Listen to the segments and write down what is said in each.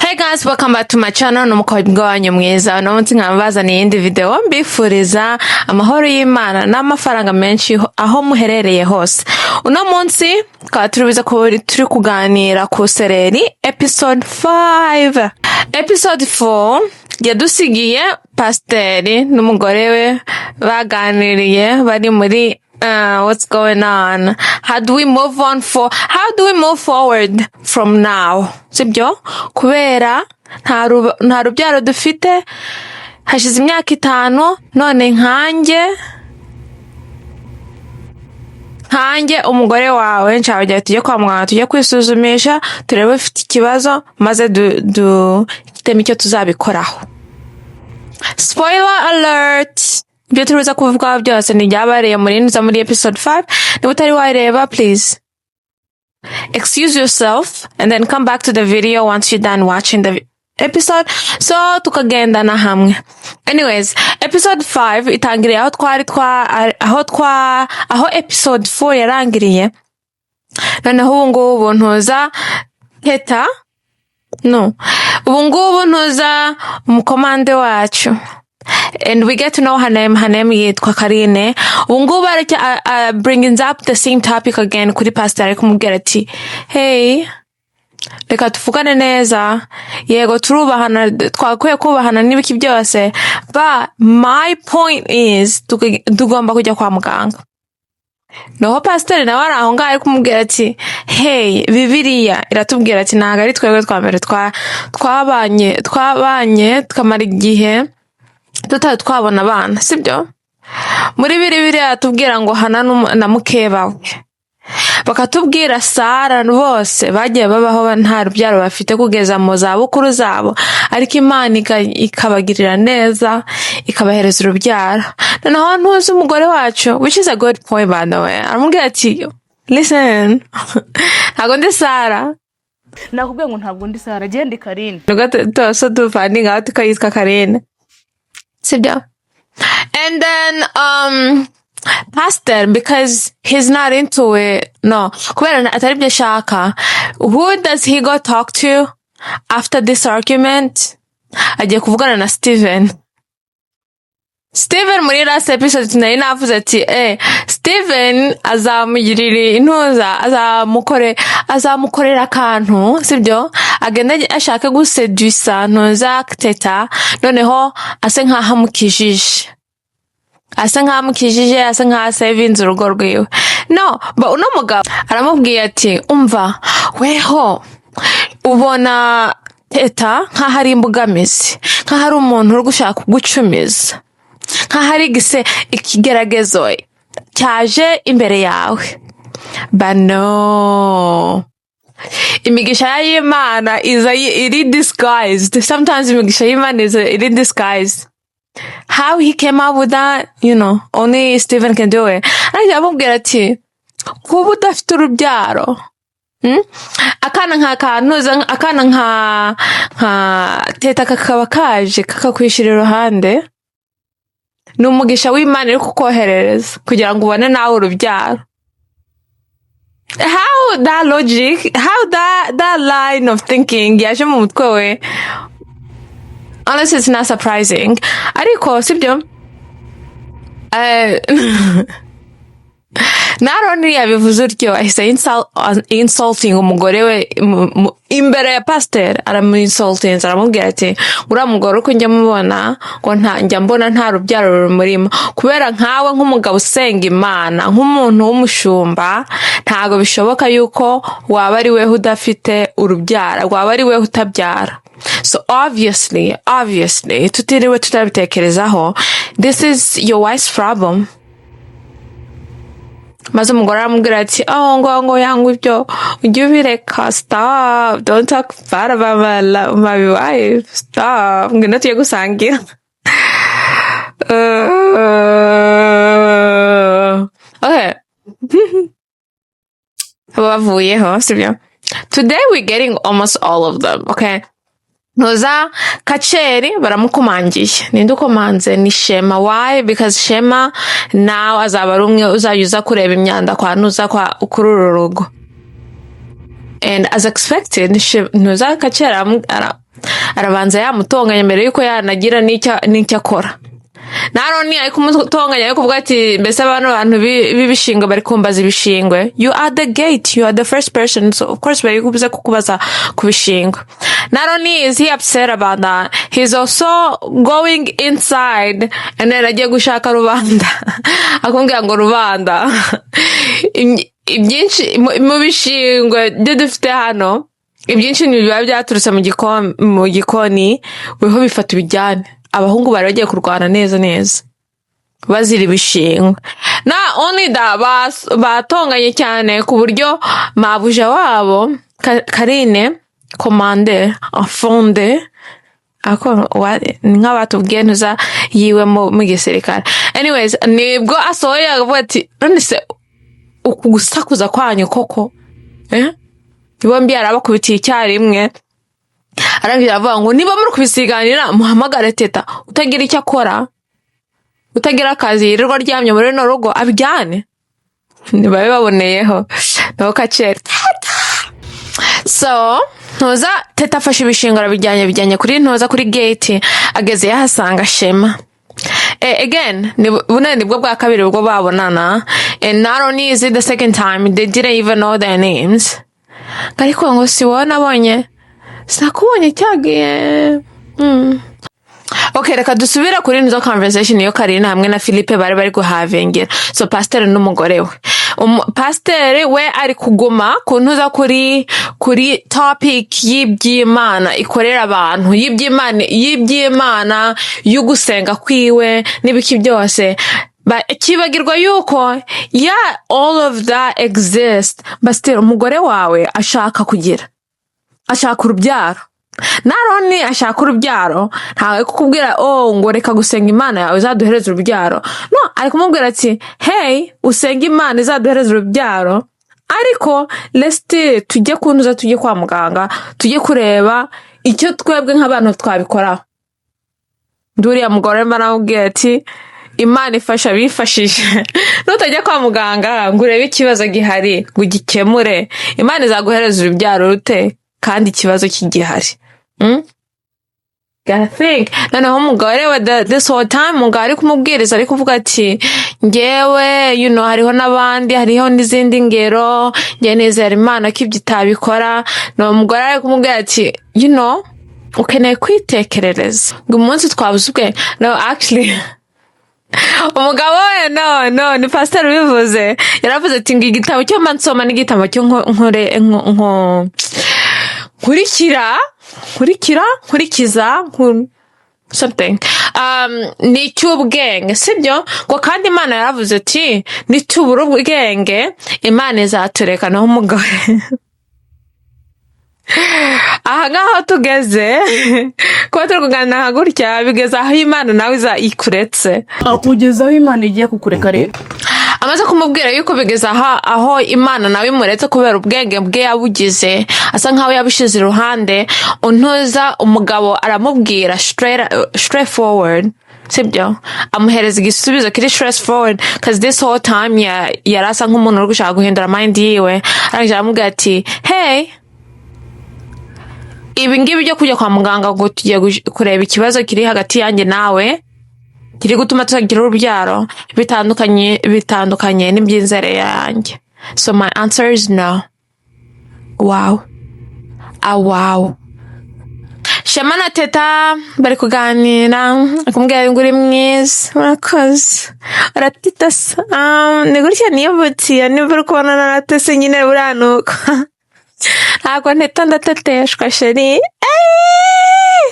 Hey guys, welcome back to my channel. Ni umukobwa wanyu mwiza. Uno munsi nkaba mbazaniye iyindi video, mbifuriza amahoro y'Imana n'amafaranga menshi aho muherereye hose. Uno munsi tukaba turi buze kuba turi kuganira ku Sereri episode 5. Episode 4 yadusigiye pasiteri n'umugore we baganiriye bari muri what's going on, how do we move on for how do we move forward from now, sibyo? Kubera nta rubyaro dufite, hashize imyaka 5. None nkanjye umugore wawe, nshaka kugira tujye kwa muganga, tujye kwisuzumisha, turebe ufite ikibazo, maze duhitemo icyo tuzabikoraho. Spoiler alert, ibyo turibuze kuvugaho byose ni ibyabereye muri nza muri episode 5. Niba utari wareba, please excuse yourself and then come back to the video once you're done watching the episode, so tukagendana hamwe. Anyways, episode 5 itangiriye aho twari twa aho twa aho episode 4 yarangiriye. Noneho ubu ngubu ntuza Teta, no, ubu ngubu ntuza umukomande wacu, and we get to know her name. Her name yitwa Karine. Ubu ngubu aracya bringing up the same topic again kuri pastor, ari kumubwira ati: "Hey, reka tuvugane neza. Yego turubahana, twakwiye kubahana n'ibiki byose, but my point is tugomba kujya kwa muganga." Noho pasiteri nawe ari aho ngaho ari kumubwira ati: "Hey, Bibiliya iratubwira ati ntabwo ari twebwe twa mbere twabanye tukamara igihe tutari twabona abana, sibyo? Muri Bibiliya iratubwira ngo Hana na mukeba we, bakatubwira Sara, bose bagiye babaho nta rubyaro bafite kugeza mu zabukuru zabo, ariko Imana ikabagirira neza, ikabahereza urubyaro." Noneho ntuzi umugore wacu, which is a good point, by the way, aramubwira ati: "Listen, ntabwo ndi Sara." Nakubwiye ngo ntabwo ndi Sara, genda Karine. Nubwo tuba tuvandinga aho tukayitwa Karine, sibyo? And then pastor, because he's not into it, no, kubera atari byo ashaka, who does he go talk to after this argument? Agiye kuvugana na Steven. Steven, muri last episode nari navuze ati Steven azamugirira intuza, azamukorera akantu, sibyo? Agenda ashake gusedusa ntuza Teta, noneho ase nkaho amukijije, asa nkaho asevinze urugo rwiwe. No, but uno mugabo aramubwiye ati: "Umva, weho ubona Teta nkaho ari imbogamizi, nkaho ari umuntu uri gushaka kugucumiza, nkaho ari gise ikigeragezo cyaje imbere yawe." But no, imigisha y'Imana iza iri disguised. Sometimes imigisha y'Imana iza iri disguised. How he came up with that, only Stephen can do it. Ariko aramubwira ati: "Kuba udafite urubyaro, Akana nka kantuza, akana nka Teta kakaba kaje kakakwishyira iruhande, ni umugisha w'Imana iri kukoherereza kugira ngo ubone nawe urubyaro." How that logic, how that line of thinking yaje mu mutwe we, honestly, it's not surprising, ariko sibyo? Not only yabivuze utyo, ahise insulting umugore we imbere ya pasiteri. Aramu-insultinze, aramubwira ati: "Uriya mugore uko njya mubona, ngo nta njya mbona nta rubyaro rumurimo, kubera nkawe nk'umugabo usenga Imana, nk'umuntu w'umushumba, ntabwo bishoboka yuko waba ari weho udafite urubyaro, waba ari weho utabyara. So obviously, tutiriwe tutabitekerezaho, this is your wife's problem." Maze umugore aramubwira ati: "Oh, ngo yangwa, ibyo ujye ubireka. Stop, don't talk bad about my wife. Stop, ngwino tujye gusangira." Okay, abo bavuyeho, sibyo? Today we getting almost all of them, okay? Ntuza Kaceri baramukomangiye. Ninde ukomanze? Ni Shema. Why? Because Shema nawe azaba ari umwe uzajya uza kureba imyanda kwa ntuza, kwa kuri uru rugo. And as expected, ntuza Kaceri Arabanza yamutonganya mbere yuko yanagira n'icyo akora. Not only ari kumutonganya, ariko kuvuga ati: "Mbese bano bantu b'ibishingwe bari kumbaza ibishingwe?" You are the gate, you are the first person, so of course bari kubuza kukubaza ku bishingwe. Not only is he upset about that, he's also going inside and then agiye gushaka rubanda, akubwira ngo: "Rubanda, ibyinshi mu bishingwe byo dufite hano, ibyinshi biba byaturutse mu gikoni, weho bifata ubijyane." Abahungu bari bagiye kurwana neza neza bazira ibishingwe. Not only that, batonganye cyane ku buryo mabuja wabo Karine, komande afonde ako ni nk'abatubwiye ntuza yiwe mu gisirikare. Anyways, nibwo asohoye akavuga ati: "None se uku gusakuza kwanyu koko, eh?" Bombi yarabakubitiye icyarimwe, arangije aravuga ngo: "Niba muri kubisiganira, muhamagare Teta utagira icyo akora, utagira akazi, yirirwa aryamye muri runo rugo, abijyane." Ntibabe baboneyeho naho kaceri. So ntuza Teta afashe ibishingwe arabijyanye, abijyanye kuri ntuza, kuri gate. Ageze yahasanga Shema. Again, buno nibwo bwa kabiri bwo babonana, and not only is it the second time, they didn't even know their names. Ariko ngo: "Si wowe nabonye? Sinakubonye cyagiye." Okay, reka dusubire kuri nizo conversation iyo Karina hamwe na Philippe bari guhavingira. So pasiteri n'umugore we, pasiteri we ari kuguma ku ntuza, kuri topic y'iby'Imana ikorera abantu, y'iby'Imana, y'ugusenga kwiwe n'ibiki byose. Kibagirwa yuko, yeah, all of that exist, but still umugore wawe ashaka kugira, ashaka urubyaro. Not only ashaka urubyaro, ntawe kukubwira, oh, ngo reka gusenga Imana yawe izaduhereza urubyaro. No, ari kumubwira ati: "Hey, usenge Imana izaduhereza urubyaro, ariko let's tujye kuntuza, tujye kwa muganga, tujye kureba icyo twebwe nk'abantu twabikoraho." Nduriya mugore mba namubwiye ati: "Imana ifasha abifashije." Nutajya kwa muganga ngo urebe ikibazo gihari ngo ugikemure, Imana izaguhereza urubyaro rute kandi ikibazo kigihari? Gotta think. Noneho umugore we, this whole time umugabo ari kumubwiriza, ari kuvuga ati: "Ngewe, hariho n'abandi, hariho n'izindi ngero, ngewe nizera Imana ko ibyo itabikora." No umugore ari kumubwira ati: "Ukeneye kwitekerereza ngo umunsi twabuze ubwenge." No, actually umugabo we, no, no, ni pasiteri ubivuze. Yaravuze ati ngo igitabo cyo mba nsoma n'igitabo cyo nkore nkurikira nkurikira nkurikiza something, ni icy'ubwenge, sibyo? Ngo kandi Imana yaravuze ati nitubura ubwenge Imana izatureka. Naho umugore, aha ngaho tugeze, kuba turi kuganira nka gutya, bigeze aho Imana nawe iza ikuretse. Kugeza aho Imana igiye kukureka rero. Amaze kumubwira yuko bigeze aha aho Imana nawe imuretse kubera ubwenge bwe yabugize, asa nkaho yabushize iruhande. Untuza umugabo aramubwira straight forward, sibyo? Amuhereza igisubizo kiri straight forward, cause this whole time yari asa nk'umuntu uri gushaka guhindura mind yiwe. Arangije aramubwira ati: "Hey, ibi ngibi byo kujya kwa muganga ngo tugiye kureba ikibazo kiri hagati yanjye nawe kiri gutuma tutagira urubyaro, bitandukanye n'iby'inzere yanjye. So my answer is no." Wow, ah, wow. Shema na Teta bari kuganira, akumubwira ngo: "Uri mwiza." "Urakoze." "Uratita se?" "Ni gutya niyubutiye, niba uri kubona naratese nyine buriya nuko ntabwo nteta, ndateteshwa chérie." Eh!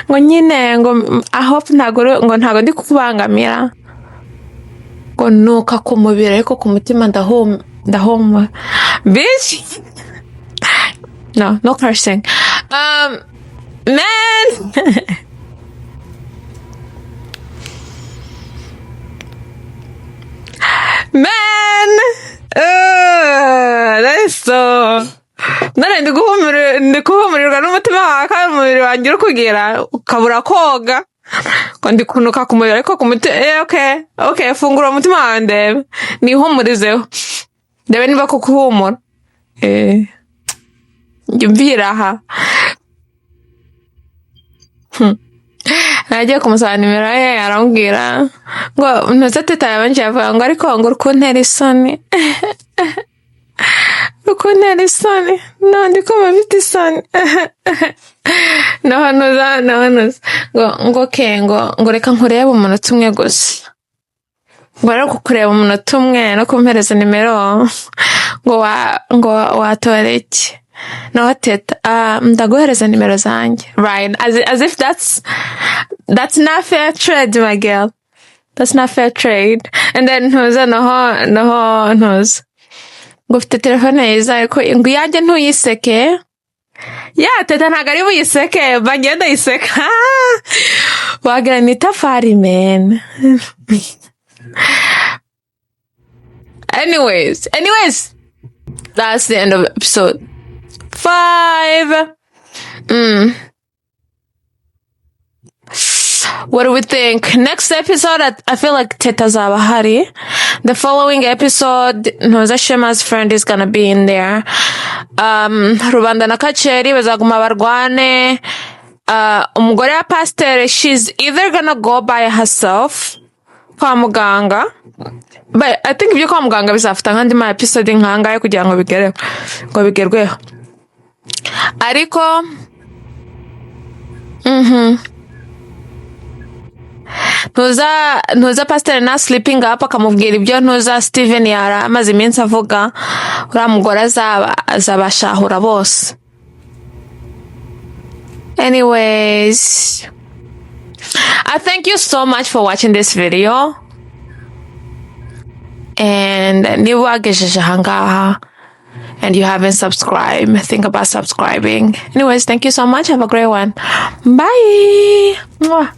Ngo nyine ngo aho ntabwo ngo ntabwo ndi kukubangamira, ngo nuka ku mubiri ariko ku mutima ndahumura. Bitch, no, no cursing, man. Man, that is so, none ndi guhumurirwa n'umutima wawe kandi umubiri wanjye uri kugira ukabura koga, ngo ndi kunuka ku mubiri ariko ku mutima. Okay, fungura umutima wawe ndebe, nihumurizeho ndebe niba koko uhumura. Njya umvira aha. Nagiye kumusaba nimero ye, arambwira ngo ntuze. Teta yabanje avuga ngo ariko ngo uri kuntera isoni, uri kuntera isoni. No ndi kumva mfite isoni. Naho ntuza, naho ntuza ngo ke ngo reka nkurebe umunota umwe gusa, ngo rero kukureba umunota umwe no kumpereza nimero, ngo watora iki? Naho Teta, "Ah, ndaguhereza nimero zanjye." Right, as if that's not fair trade, my girl, that's not fair trade. And then ntuza, naho ntuza ngo ufite telefone yiza, ariko ngo iyanjye ntuyiseke. Ya Teta ntabwo ari buyiseke, bagenda yiseka wagira ni itafari, man. Anyways, that's the end of episode 5. What do we think? Next episode, I feel like Teta azaba ahari. The following episode, Ntuza Shema's friend is gonna be in there. Rubanda na Kacheri bazaguma barwane. Umugore wa pasiteri, she's either gonna go by herself kwa muganga, but I think ibyo kwa muganga bizafata nk'andi ma episode nkangahe kugira ngo bigereho, ngo bigerweho. Ariko ntuza pasiteri na sleeping up akamubwira ibyo ntuza Steven yari amaze iminsi avuga, uriya mugore azaba azabashahura bose. Anyways, I thank you so much for watching this video, and niba wagejeje ahangaha and you haven't subscribed, think about subscribing. Anyways, thank you so much. Have a great one. Bye. Mwah.